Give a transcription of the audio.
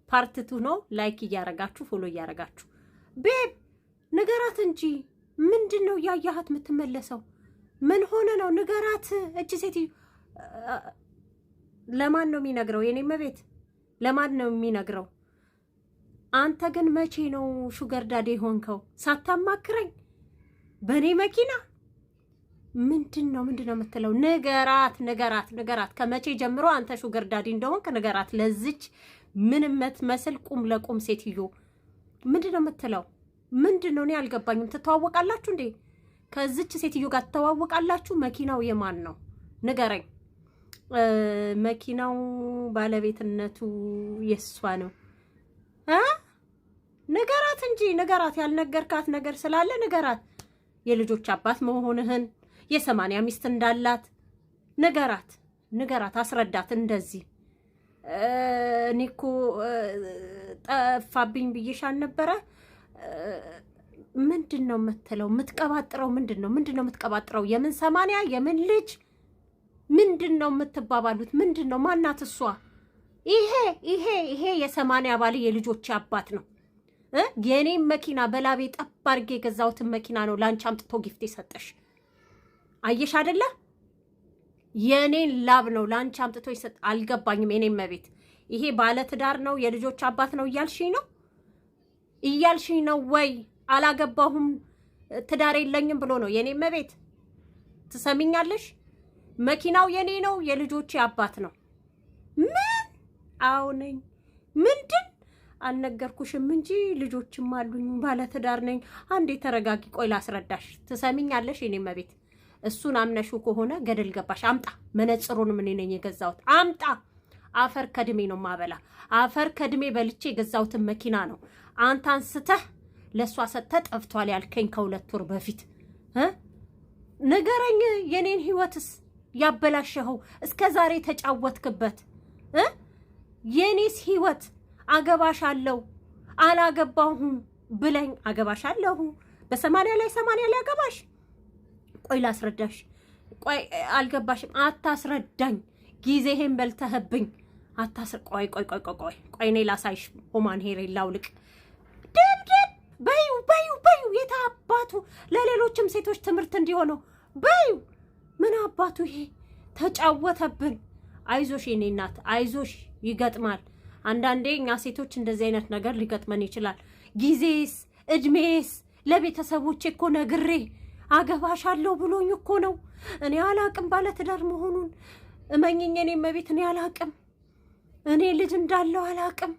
Part two ነው። Like እያረጋችሁ follow እያረጋችሁ babe ንገራት እንጂ ምንድን ነው እያያሃት የምትመለሰው? ምን ሆነ ነው? ንገራት። እች ሴትዮ ለማን ነው የሚነግረው? የኔ መቤት ለማን ነው የሚነግረው? አንተ ግን መቼ ነው sugar daddy ሆንከው? ሳታማክረኝ በእኔ መኪና ምንድን ነው ምንድን ነው የምትለው? ንገራት፣ ንገራት፣ ንገራት። ከመቼ ጀምሮ አንተ sugar daddy እንደሆንክ ንገራት። ለዚች ምን የምትመስል ቁም ለቁም ሴትዮ ምንድን ነው የምትለው? ምንድን ነው? እኔ አልገባኝም። ትተዋወቃላችሁ እንዴ? ከዚች ሴትዮ ጋር ትተዋወቃላችሁ? መኪናው የማን ነው? ንገረኝ። መኪናው ባለቤትነቱ የሷ ነው እ ንገራት እንጂ ንገራት። ያልነገርካት ነገር ስላለ ንገራት። የልጆች አባት መሆንህን፣ የ80 ሚስት እንዳላት ንገራት፣ ንገራት፣ አስረዳት። እንደዚህ እኔ እኮ ጠፋብኝ ብዬሽ አልነበረ? ምንድን ነው የምትለው? የምትቀባጥረው ምንድን ነው? ምንድን ነው የምትቀባጥረው? የምን 80 የምን ልጅ ምንድን ነው የምትባባሉት? ምንድን ነው? ማናት እሷ? ይሄ የ80 ባል የልጆች አባት ነው። የኔም መኪና በላቤ ጠብ አድርጌ የገዛሁትን መኪና ነው ለአንቺ አምጥቶ gift የሰጠሽ። አየሽ አደለ? የኔን ላብ ነው ለአንቺ አምጥቶ ይሰጥ። አልገባኝም። የኔ እመቤት ይሄ ባለትዳር ነው የልጆች አባት ነው እያልሽኝ ነው እያልሽኝ ነው ወይ? አላገባሁም ትዳር የለኝም ብሎ ነው? የኔ እመቤት ትሰሚኛለሽ? መኪናው የኔ ነው፣ የልጆቼ አባት ነው። ምን? አዎ ነኝ። ምንድን አልነገርኩሽም እንጂ ልጆችም አሉኝ፣ ባለትዳር ነኝ። አንዴ ተረጋጊ፣ ቆይ ላስረዳሽ። ትሰሚኛለሽ? የኔ እመቤት እሱን አምነሽው ከሆነ ገደል ገባሽ። አምጣ መነጽሩንም እኔ ነኝ የገዛሁት። አምጣ። አፈር ከድሜ ነው ማበላ። አፈር ከድሜ በልቼ የገዛሁትን መኪና ነው አንተ አንስተህ ለእሷ ሰጥተህ ጠፍቷል ያልከኝ ከ2 ወር በፊት እ ንገረኝ። የኔን ህይወትስ ያበላሸኸው እስከ ዛሬ ተጫወትክበት እ የኔስ ህይወት አገባሻለሁ አላገባሁም ብለኝ አገባሻለሁ በ80 ላይ 80 ላይ አገባሽ። ቆይ ላስረዳሽ። ቆይ አልገባሽም። አታስረዳኝ። ጊዜህን በልተህብኝ። አታስር ቆይ ቆይ ቆይ ቆይ ቆይ ቆይ እኔ ላሳይሽ። Human hair ላውልቅ። ድብድብ በዩ በዩ በዩ የታባቱ ለሌሎችም ሴቶች ትምህርት እንዲሆነው በዩ። ምን አባቱ ይሄ ተጫወተብን። አይዞሽ የኔ እናት አይዞሽ፣ ይገጥማል። አንዳንዴ እኛ ሴቶች እንደዚህ አይነት ነገር ሊገጥመን ይችላል። ጊዜስ እድሜስ ለቤተሰቦቼ እኮ ነግሬ አገባሻለሁ ብሎኝ እኮ ነው። እኔ አላቅም ባለትዳር መሆኑን። እመኚኝ የኔ እመቤት፣ እኔ አላቅም። እኔ ልጅ እንዳለው አላቅም።